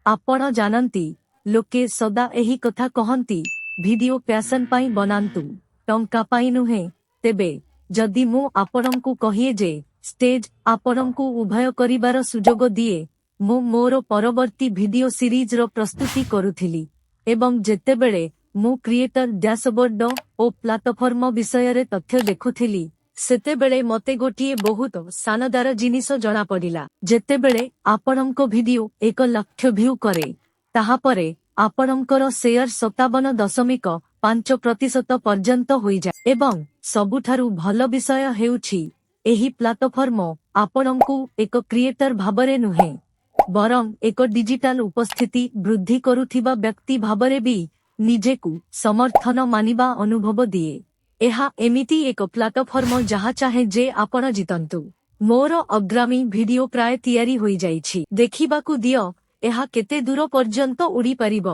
ଆପଣ ଜାଣନ୍ତି, ଲୋକେ ସଦା ଏହି କଥା କହନ୍ତି, ଭିଡିଓ ପ୍ୟାସନ ପାଇଁ ବନାନ୍ତୁ, ଟଙ୍କା ପାଇଁ ନୁହେଁ। ତେବେ ଯଦି ମୁଁ ଆପଣଙ୍କୁ କହିଏ ଯେ ଷ୍ଟେଜ୍ ଆପଣଙ୍କୁ ଉଭୟ କରିବାର ସୁଯୋଗ ଦିଏ। ମୁଁ ମୋର ପରବର୍ତ୍ତୀ ଭିଡିଓ ସିରିଜର ପ୍ରସ୍ତୁତି କରୁଥିଲି ଏବଂ ଯେତେବେଳେ ମୁଁ କ୍ରିଏଟର ଡ୍ୟାସବୋର୍ଡ ଓ ପ୍ଲାଟଫର୍ମ ବିଷୟରେ ତଥ୍ୟ ଦେଖୁଥିଲି, ସେତେବେଳେ ମତେ ଗୋଟିଏ ବହୁତ ଶାନଦାର ଜିନିଷ ଜଣାପଡ଼ିଲା। ଯେତେବେଳେ ଆପଣଙ୍କ ଭିଡିଓ 1 ଲକ୍ଷ ଭ୍ୟୁ କରେ, ତାହାପରେ ଆପଣଙ୍କର ସେୟାର 57.5% ପର୍ଯ୍ୟନ୍ତ ହୋଇଯାଏ। ଏବଂ ସବୁଠାରୁ ଭଲ ବିଷୟ ହେଉଛି, ଏହି ପ୍ଲାଟଫର୍ମ ଆପଣଙ୍କୁ ଏକ କ୍ରିଏଟର ଭାବରେ ନୁହେଁ, ବରଂ ଏକ ଡିଜିଟାଲ ଉପସ୍ଥିତି ବୃଦ୍ଧି କରୁଥିବା ବ୍ୟକ୍ତି ଭାବରେ ବି ନିଜକୁ ସମର୍ଥନ ମାନିବା ଅନୁଭବ ଦିଏ। ଏହା ଏମିତି ଏକ ପ୍ଲାଟଫର୍ମ ଯାହା ଚାହେଁ ଯେ ଆପଣ ଜିତନ୍ତୁ। ମୋର ଅଗ୍ରାମୀ ଭିଡିଓ ପ୍ରାୟ ତିଆରି ହୋଇଯାଇଛି। ଦେଖିବାକୁ ଦିଅ ଏହା କେତେ ଦୂର ପର୍ଯ୍ୟନ୍ତ ଉଡ଼ିପାରିବ।